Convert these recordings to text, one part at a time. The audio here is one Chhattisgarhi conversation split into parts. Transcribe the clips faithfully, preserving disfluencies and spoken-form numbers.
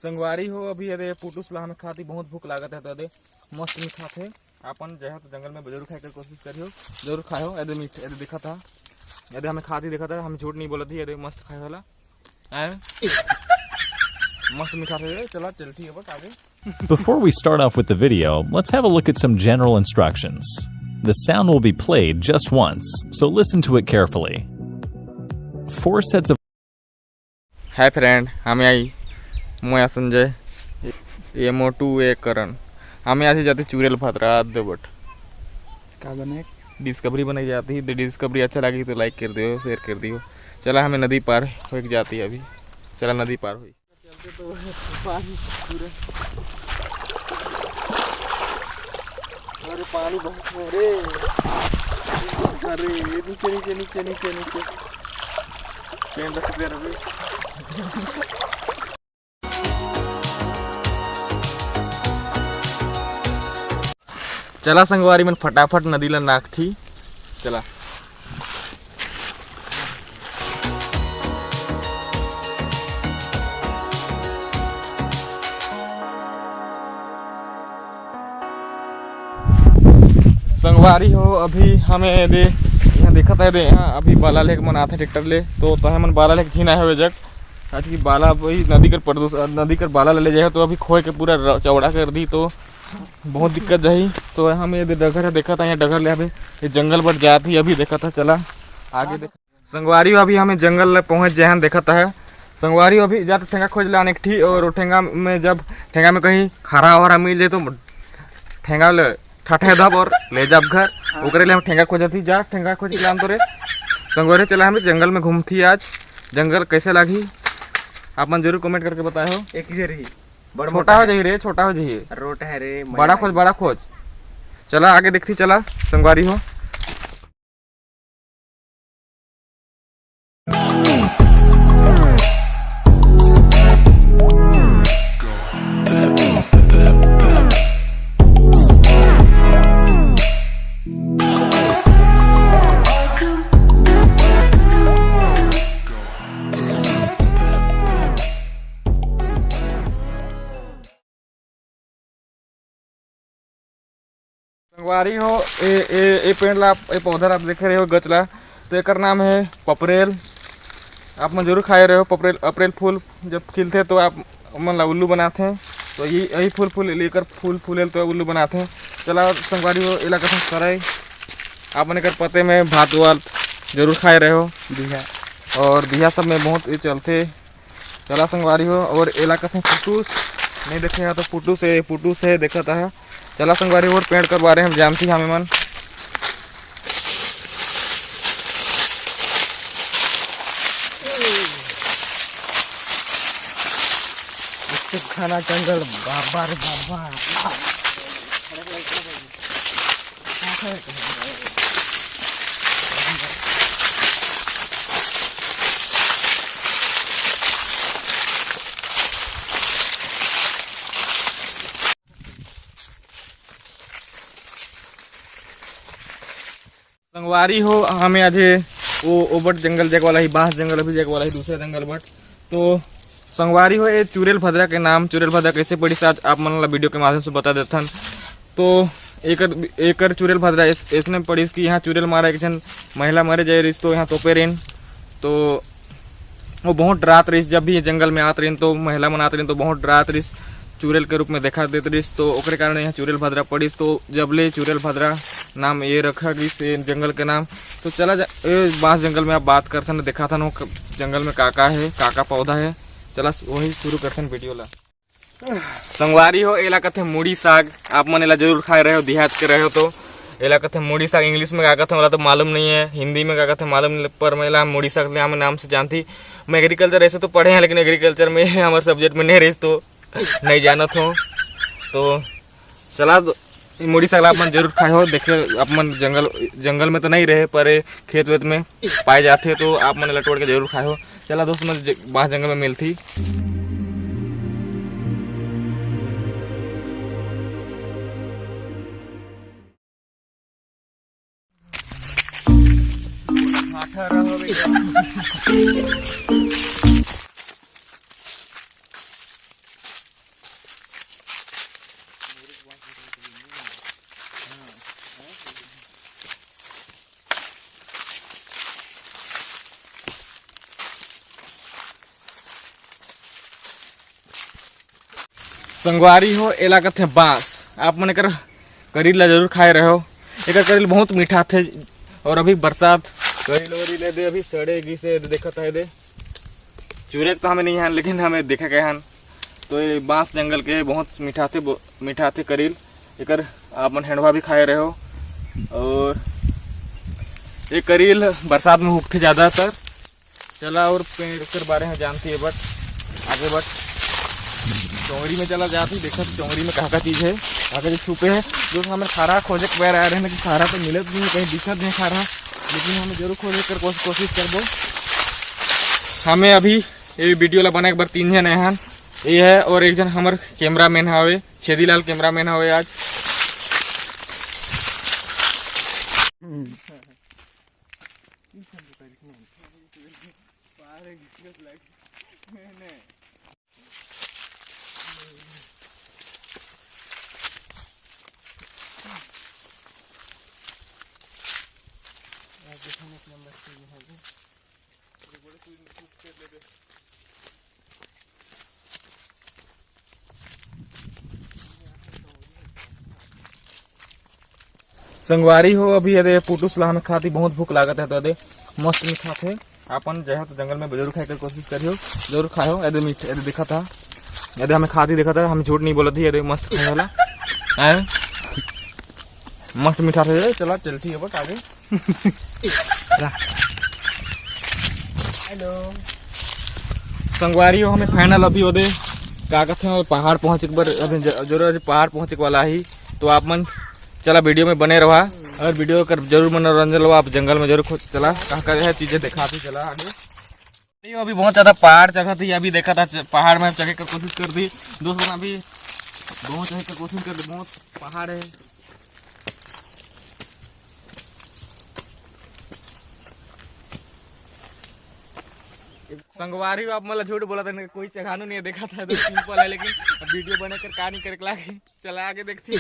संगवारी हो, अभी एदे पुटुस ला हमें खाती बहुत भूख लागत है, तो एदे मस्त मीठाथे। आपन जाहू तो जंगल में जरूर खाए के कोशिश करियो, जरूर खायो। एदे मीठ, एदे दिखत हा, एदे हमें खाती दिखत हा, हम झूठ नहीं बोलत ही, एदे मस्त खाए वाला। आए। मस्त मीठाथे, चला चल ठीक है, बस आगे। Before we start off with the video, let's have a look at some general instructions. The sound will be played just once, so listen to it carefully. Four sets of Hi friend, हमें आई मोया संजय, ये मोटू, ये करण। हमें आज जाती चुड़ैल भद्रा दे बट का बनाए? डिस्कवरी बनाई जाती है, तो डिस्कवरी अच्छा लगी तो लाइक कर दियो, शेयर कर दियो। चला, हमें नदी पार हो जाती है अभी। चला, नदी पार हो। चलते तो पानी पूरा, अरे पानी बहुत है रे। अरे नीचे, नीचे, नीचे, नीचे, नीचे। पेन रख दे रवि। चला संगवारी मन, फटाफट नदी ला नाकथी। चला। संगवारी हो, अभी हमें दे यहाँ देखत है दे, यहाँ अभी बाला लेक मन आथे ट्रैक्टर ले, तो तहे मन बाला लेक झिन आए हुए जग। आज की बाला वही नदी कर प्रदूष-, नदी कर बाला ले जाए, तो अभी खोए के पूरा र-, चौड़ा कर दी, तो बहुत दिक्कत जाही। तो हम ये दे डगर है, देखत है यहाँ डगर ले, अभी ये जंगल बट जात ही, अभी देखत है। चला आगे देख। संगवारी हो, अभी हमें जंगल ले पहुँच जाए हैं, देखत है। संगवारी हो, अभी जात ठेंगा खोज ले अनेक ठी, और ठेंगा में जब ठेंगा में कहीं खरा वरा मिल जाए तो ठेंगा ले ठठे दब और ले जाब घर। ओकरे ले हम ठेंगा खोजत ही, जा ठेंगा खोज के लान तो रे। संगवारी चला, हमें जंगल में घूमथी आज। जंगल कैसे लागी, आप मन जरूर कमेंट करके बताए हो। एक ही जरी बड़ छोटा मोटा हो है। जाही रे, छोटा हो जाही। रोट है रे, बड़ा मजा खोज, आएगा। बड़ा खोज। चला आगे देखती, चला संगवारी हो। संगवारी हो, ए, ए, ए पेड़ ला, ए पौधा ला आप देखे रहे हो, गच ला, तो एकर नाम है पपरेल। आप मन जरूर खाए रहे हो पपरेल। अप्रैल फूल जब खिलथे तो आप मन ला उल्लू बनाथे, तो ये, यही फूल फूल लेकर फूल फूलेल तो उल्लू बनाथे। चला संगवारी हो, एला कथन सरई। आप मन एकर पत्ते में भात वात जरूर खाए रहे हो। बिहा और बिहा सब में बहुत ये चलथे। चला संगवारी हो, और एला कथे पुटूस, नहीं देखे हा तो पुटूस है, पुटूस है, देखत है। चला संगवारी हो, और पेड़ कर बारे में जानती हमें मन। घना जंगल, बाबा रे बाबा। संगवारी हो, हमें आज वो ओबट जंगल जाए वाला ही, बांस जंगल अभी जाए वाला ही, दूसरा जंगल बट। तो संगवारी हो, ये चुड़ैल भद्रा के नाम, चुड़ैल भद्रा कैसे पड़िस, आज आप मन ला वीडियो के माध्यम से बता देथन। तो एकर, एकर चुड़ैल भद्रा ऐस-, ऐसने पड़िस कि यहाँ चुड़ैल मारा एक झन महिला मरे जाए रहिस, तो यहाँ तोपे रहिन। तो वो बहुत डरात रहिस, जब भी ये जंगल में आत रहिन तो महिला मन आत रहिन तो बहुत डरात रहिस, चुड़ैल के रूप में देखा देत रहिस, तो ओकरे कारण यहाँ चुड़ैल भद्रा पड़िस। तो जब ले चुड़ैल भद्रा नाम ये रखा गिस ये जंगल के नाम। तो चला जा, ए, बांस जंगल में आप बात करथन, देखाथन वो क-, जंगल में का का है, का का पौधा है। चला वही शुरू करथन वीडियो ला। संगवारी हो, एला कथे मुड़ी साग। आप मन एला जरूर खाए रहे हो, देहात के रहे हो तो। एला कथे मुड़ी साग, इंग्लिश में का कथे ओला तो मालूम नहीं है, हिंदी में का कथे मालूम नहीं, पर मैं एला मुड़ी साग ले हम नाम से जानती। मैं एग्रीकल्चर ऐसे तो पढ़े हैं, लेकिन एग्रीकल्चर में हमारे सब्जेक्ट में नहीं रहिस तो नहीं जानत हो। तो चला दो, ये मुड़ी साग ला आप मन जरूर खाए हो। देखे आप मन जंगल, जंगल में तो नहीं रहे, पर ये खेत वेत में पाए जाथे, तो आप मन ला तोड़ के जरूर खाए हो। चला दोस्त मन, ज-, बांस जंगल में मिलथी। संगवारी हो, एला कथे बांस। आप मन एकर करील ला जरूर खाए रहो। एकर करील बहुत मीठा थे। और अभी बरसात, करील वरील ए दे अभी सड़े गिसे, देखत हे दे। चुरे तो हमें नहीं हन, लेकिन हमें देखे गए हन। तो ये बांस जंगल के बहुत मीठा थे, मीठा थे करील। एकर आप मन हेंडवा भी खाए रहो। और ये करील बरसात में उगथे ज़्यादातर। चला और पेड़ कर बारे में जानती है, बट आगे बट चौंगरी में चला जाती, देखा तो चौंगरी में कहाँ का चीज़ है, आगे जो छुपे है। दोस्त, हमें खारा खोजे के पैर आ रहे हैं कि खारा तो मिलत नहीं, कहीं दिखत नहीं खारा, लेकिन हमें जरूर खोजे कर कोश-, कोशिश करबो। हमें अभी ये वीडियो ला बनाए एक बार तीन जन हैं, ये है और एक जन हमर कैमरामैन हवे, छेदीलाल कैमरामैन हवे आज। संगवारी हो, अभी एदे पुटुस ला हमें खाती बहुत भूख लागत है, तो एदे मस्त मीठा थे। आपन जाए हो तो जंगल में जरूर खाए के कोशिश करियो, जरूर खाए हो। एदे मीठ, एदे दिखा था, एदे हमें खाती दिखा था, हम झूठ नहीं बोलत ही, एदे मस्त खाए वाला। हैं? मस्त मीठा थे। चला, चल ठीक है, बट आगे। हेलो संगवारी हो, हमें फाइनल अभी ओदे का कहते हैं, पहाड़ पहुँचे के बर अभी ज-, जरूर अभी पहाड़ पहुँचे के वाला ही। तो आप मन चला वीडियो में बने रहा और वीडियो कर जरूर मनोरंजन लो। आप जंगल में जरूर खोज चला, कहाँ का है चीज़ें दिखाती चला आगे। ये अभी बहुत ज़्यादा पहाड़ चढ़त ही, अभी देखा था च-, पहाड़ में चढ़े का कोशिश कर दी दोस्त मन। अभी बहुत चढ़े का कोशिश कर दी, बहुत पहाड़ है। संगवारी हो, आप मोला झूठ बोला था, कोई चढ़ानो नहीं है, देखा था तो सिंपल है, लेकिन अब वीडियो बना कर का नहीं करे लागे। चला आगे देखती।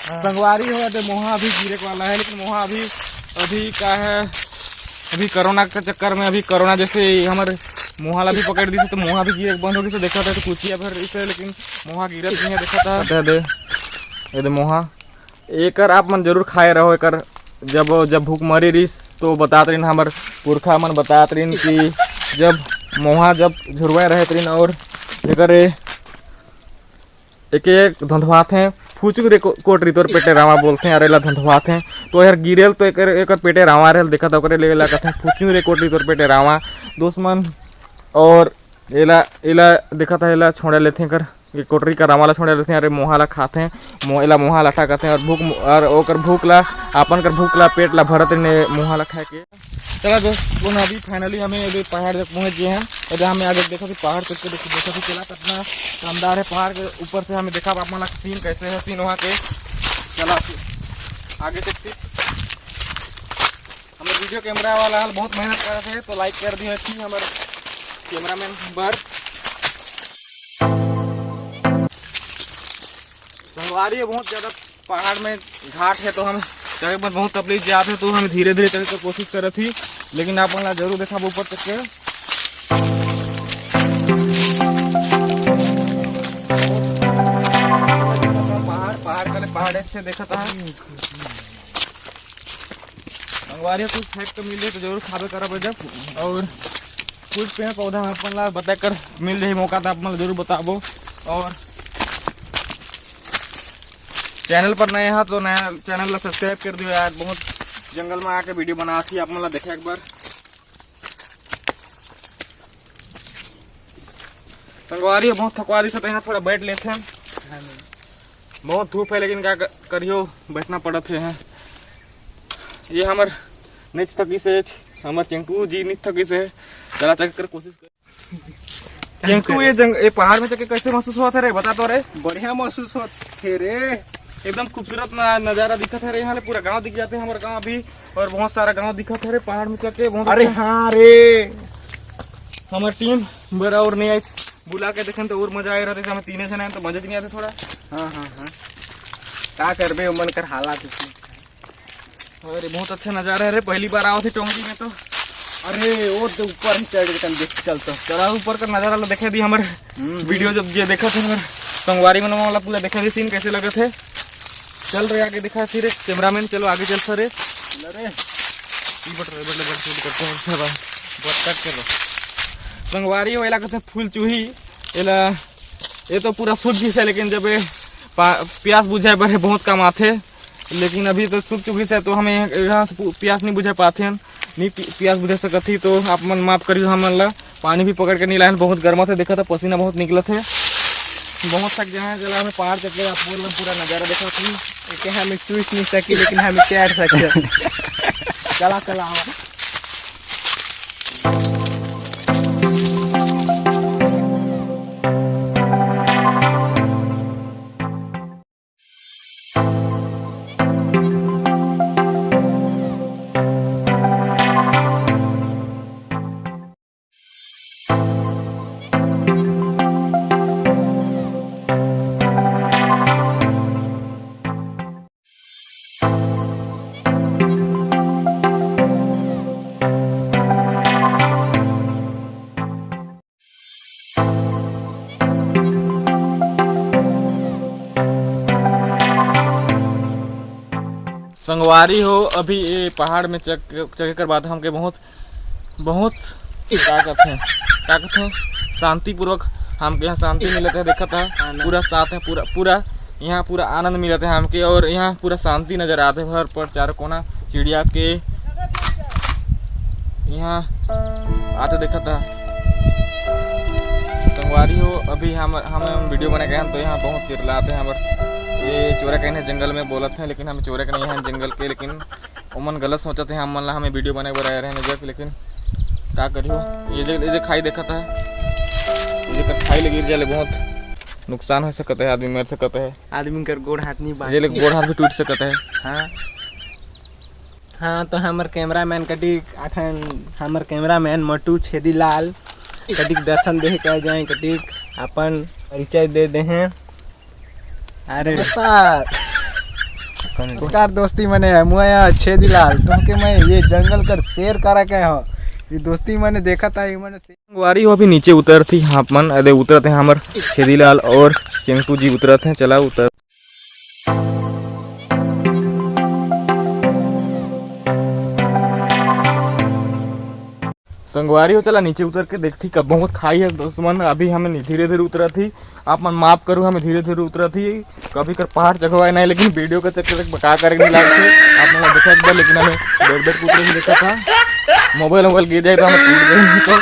संगवारी हो, तो मोहा अभी गिरे वाला है, लेकिन मोहा अभी, अभी का है, अभी कोरोना के चक्कर में, अभी कोरोना जैसे हमर मोहा ला भी पकड़ दी, तो मोहा भी गिरे बंद हो गई। तो देखा था तो कुचिया भर इसे, लेकिन मोहा गिरत नहीं है। देखा था दे, दे, ये दे मोहा, एकर आप मन जरूर खाए रहो। एकर जब, जब भूख मरी रिस तो बतात रहिन, हमर पुरखा मन बतात रहिन कि जब मोहा जब झुरवाए रहत रहिन और एकर ए-, एक एक धंधवात हैं, फुचुक रे को-, कोटरी तोर पेटे रावा बोलते हैं, अरे ला धंधवात हैं। तो यार गिरेल तो एकर, एकर पेटे रावा रहल, देखा था ओकरे ले ला कहते हैं फुचुक रे कोटरी तोर पेटे रावा। दोस्त मन, और एला, एला देखत हे, एला छोंड़े लेथे कर, ये कोटरी का रावा ला छोंड़े लेथे, अरे मोहा ला खाथे, मो-, एला मोहा लाठा कहथे। और भूख, और ओकर भूख ला, आपन कर भूख ला, पेट ला भरत रहिने मोहा ला खाए के। चला दोस्त, कोन अभी finally हमें अभी पहाड़ तक पहुंच गए हैं। अरे हमें आगे देखो कि पहाड़ तक के देखो, देखो कि चला कितना शानदार है पहाड़ के ऊपर से। हमें देखा आप मन ला scene कैसे है, scene वहाँ के। चला आगे तक से। हमर video camera वाला हल बहुत मेहनत करत हे, तो like कर दियो थी हमर cameraman बर। संगवारी है, बहुत ज्यादा पहाड़ में घाट है, तो हम चढ़े में बहुत तकलीफ जात है, तो हम धीरे धीरे चढ़े के कोशिश करत ही, लेकिन आप मन ला जरूर देखा ऊपर तक के। पहाड़, पहाड़ करे, पहाड़ से देखत है। संगवारी कुछ खाए के मिल जाए तो जरूर खाबे करब जब, और कुछ पेड़ पौधा अपन ला बता कर मिल जाए मौका तो आप मन ला जरूर बताबो। और channel पर नए हा तो नया channel ला subscribe कर दियो यार, बहुत जंगल में आके video बनात ही आप मन ला देखे एक बार। संगवारी हो, बहुत थकवा दिस हे, तो यहाँ थोड़ा बैठ लेथे। बहुत धूप है, लेकिन का क-, करियो, बैठना पड़त है। ये हमर नीच थकी से, हमर चिंटू जी नीच थकी से। चला चढ़ कर कोशिश कर। चिंटू, ये जंग-, ये पहाड़ में चढ़ के कैसे महसूस होत हे रे? बता तो रे। बढ़िया महसूस होत हे रे। एकदम खूबसूरत न-, नजारा दिखत हे रे। यहाँ ले पूरा गांव दिख जाथे, हमर गांव अभी। और बहुत सारा गांव दिखत हे रे पहाड़ में चढ़ के, बहुत अरे अच्छा। हाँ रे, हमर team बर और नहीं आई, बुला के देखें तो और मजा आए रहते, हम तीने जने हैं तो मजा नहीं आते थोड़ा। हाँ, हाँ, हाँ, का करबे, ओमन कर हालात इतने। अरे, बहुत अच्छा नजारा है रे, पहली बार आवत है टोंगरी में तो। अरे, वो तो ऊपर ही चढ़ के देख, चल तो। चला, ऊपर का नजारा ला देखे दी हमर हम्म। वीडियो जब जे देखत है हमर संगवारी मन वाला पूरा देखा दी सीन कैसे लगत है। चल रे, आगे दिखा फिर कैमरामैन, चलो आगे चल सर रे। चल रे। ई बट रे, बट ले, बट शूट करते हैं, चलो। बट कट करो। संगवारी हो, एला कहते हैं फूल चूही। एला, ये तो पूरा सूख गिस है, लेकिन जब ये पा-, प्यास बुझाए बर बहुत काम आथे। लेकिन अभी तो सूख चुकिस है, तो हमें यहाँ से पु-, प्यास नहीं बुझा पाथे, नहीं पि-, प्यास बुझा सकत ही, तो आप मन माफ करियो हमन ला। पानी भी पकड़ के नहीं लायन, बहुत गर्मत है, देखा था पसीना बहुत निकलत है, बहुत थक गया है। चला, हमें पहाड़ चढ़ के आप पूरा, पूरा नजारा देखा थी। एके हमें चूस नहीं सकी, लेकिन हमें चढ़ सकते। चला, चला, आवा। संगवारी हो, अभी ये पहाड़ में चढ़, चढ़े कर बाद हमके बहुत, बहुत का कहते हैं, का कहते हैं, शांतिपूर्वक हमके यहाँ शांति मिलत है। देखत है, पूरा साथ है, पूरा, पूरा यहाँ पूरा आनंद मिलत है हमके, और यहाँ पूरा शांति नजर आते है, हर पर चार कोना चिड़िया के यहाँ आते देखत है। संगवारी हो, अभी हम, हम वीडियो बना के हैं, तो यहाँ बहुत चिल्लाते हैं, हमर ये चोरा कहने जंगल में बोलत हैं, लेकिन हम चोरा के नहीं हैं जंगल के, लेकिन ओमन गलत सोचत हैं, हमन ला, हमें वीडियो बनाए बर आए रहे हैं जब, लेकिन का करियो, ये जे, ये जे खाई देखत है, ये जेकर खाई ले गिर जाले बहुत नुकसान हो सकत है, आदमी मर सकत है, आदमी कर गोड़ हाथ नहीं बांध ये ले गोड़ हाथ भी टूट सकत है। हाँ। हाँ, तो हमर कैमरामैन कटिक, अखन हमर कैमरामैन मोटू छेदी लाल कटिक दर्शन दे के जाए, कटिक अपन परिचय दे दे हैं। अरे नमस्कार। नमस्कार दोस्ती मने, मुआ छेदी लाल, तुमके मैं ये जंगल कर शेर करा के हो। ये दोस्ती मने देखा था, ये मने संगवारी हो, अभी नीचे उतरत ही आप मन, अरे उतरत है हमर छेदी लाल और चिंटू जी उतरत हैं। चला उतर। संगवारी हो, चला नीचे उतर के देखथी, कब बहुत खाई है दोस्त मन। अभी हमें धीरे धीरे उतरत ही, आप मन माफ करू, हमें धीरे धीरे उतरत ही। कभी कर पहाड़ चघवाए नहीं, लेकिन वीडियो के चक्कर में का करे नहीं लागथे। आप मन ला देखा एक बार, लेकिन हमें डर डर के उतरे नहीं देखा था, मोबाइल वोबाइल गिर जाए तो हमें टूट गए नहीं तो।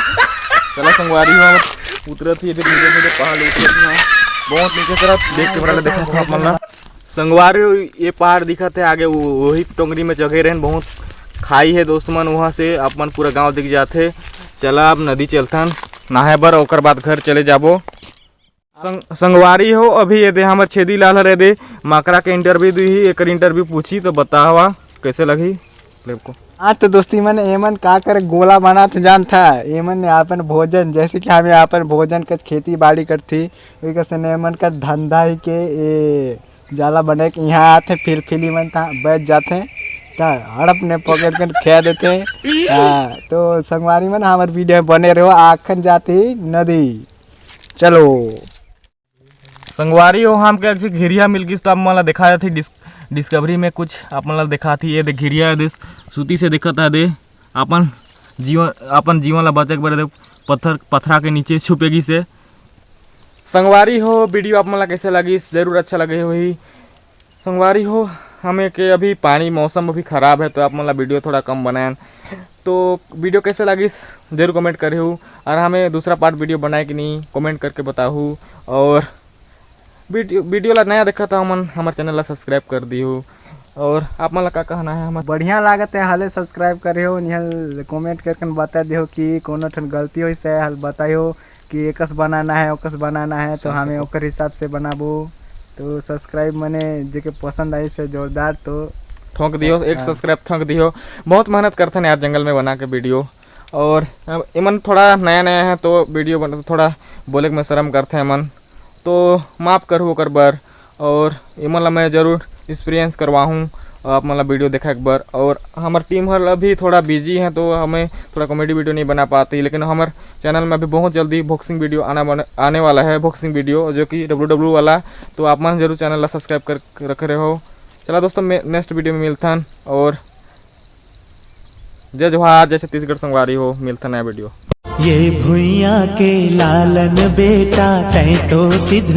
चला संगवारी हो, हम उतरत ही अभी धीरे धीरे पहाड़ उतरत ही। बहुत नीचे तरफ देख के बड़ा देखा था आप मन ला। संगवारी हो, ये पहाड़ दिखत है आगे, वो, वही टोंगरी में चघे रहन, बहुत खाई है दोस्त मन, वहाँ से अपन पूरा गांव दिख जाथे। चला अब नदी चलथन नहाए बर, ओकर बाद घर चले जाबो। संग-, संगवारी हो, अभी ये दे हमर छेदी लाल हर, ये दे माकरा के इंटरव्यू दी ही, एकर इंटरव्यू पूछी तो बतावा कैसे लगही लेब को। हाँ तो दोस्ती मन, एमन का करे, गोला बनात जानथा। एमन अपन भोजन, जैसे कि हमें अपन भोजन का खेती बाड़ी करथी, वही कसन एमन का धंधा ही के ए जाला बने के यहाँ आथे, फिलफिली मन ता बैठ जाथे, ता हड़प ने पकड़ के खिया देथे। हाँ, तो संगवारी मन हमर वीडियो में बने रहो। आखन जाती नदी, चलो। संगवारी हो, हमके एक घिरिया मिल गिस, तो आप मन ला देखा जाती डिस-, डिस्कवरी में कुछ आप मन ला देखा थी। ये दे घिरिया दे सूती से देखत है दे अपन जीवन, अपन जीवन ला बचे के बर दे पत्थर, पथरा के नीचे छुपे गिस हे। संगवारी हो, वीडियो आप मन ला कैसे लगिस, जरूर अच्छा लगे होही। संगवारी हो, हमें के अभी पानी, मौसम अभी खराब है, तो आप मन ला वीडियो थोड़ा कम बनाएन। तो वीडियो कैसे लगिस, जरूर कमेंट करे हो, और हमें दूसरा पार्ट वीडियो बनाए कि नहीं, कमेंट करके बताहू। और वीडियो, वीडियो ला नया देखा था हमन, हमर चैनल ला सब्सक्राइब कर दिहू। और आप मन ला का कहना है हमर? बढ़िया लागत है, हाले सब्सक्राइब करे हो, निहल कमेंट करके बता दिहो कि कोनो ठन गलती होइस है, हाल बताइहो कि एकस बनाना है, ओकस बनाना है, तो सही हमें से ओकर हिसाब से बनाबो। तो सब्सक्राइब मने जेके पसंद आई से जोरदार तो ठोंक दियो, एक हाँ। सब्सक्राइब ठोंक दियो। बहुत मेहनत करथन यार जंगल में बना के वीडियो। और एमन थोड़ा नया नया है तो वीडियो बन, थोड़ा बोले में शर्म करथे एमन, तो माफ़ करहू ओकर बर। और एमन ला मैं जरूर एक्सपीरियंस करवाहूँ। आप मन ला वीडियो देखे बर। और हमर टीम हर अभी थोड़ा बिजी है, तो हमें थोड़ा कॉमेडी वीडियो नहीं बना पाती, लेकिन हमर चैनल में अभी बहुत जल्दी बॉक्सिंग वीडियो आना बन, आने वाला है। बॉक्सिंग वीडियो जो कि डब्ल्यू डब्ल्यू वाला, तो आप मन जरूर चैनल ला सब्सक्राइब कर रखे रहो। चला दोस्तों, नेक्स्ट वीडियो में मिलथन और जय जोहार, जय छत्तीसगढ़ संगवारी हो, मिलथन नया वीडियो। ये भुइयां के लालन बेटा, तैं तो सिद्ध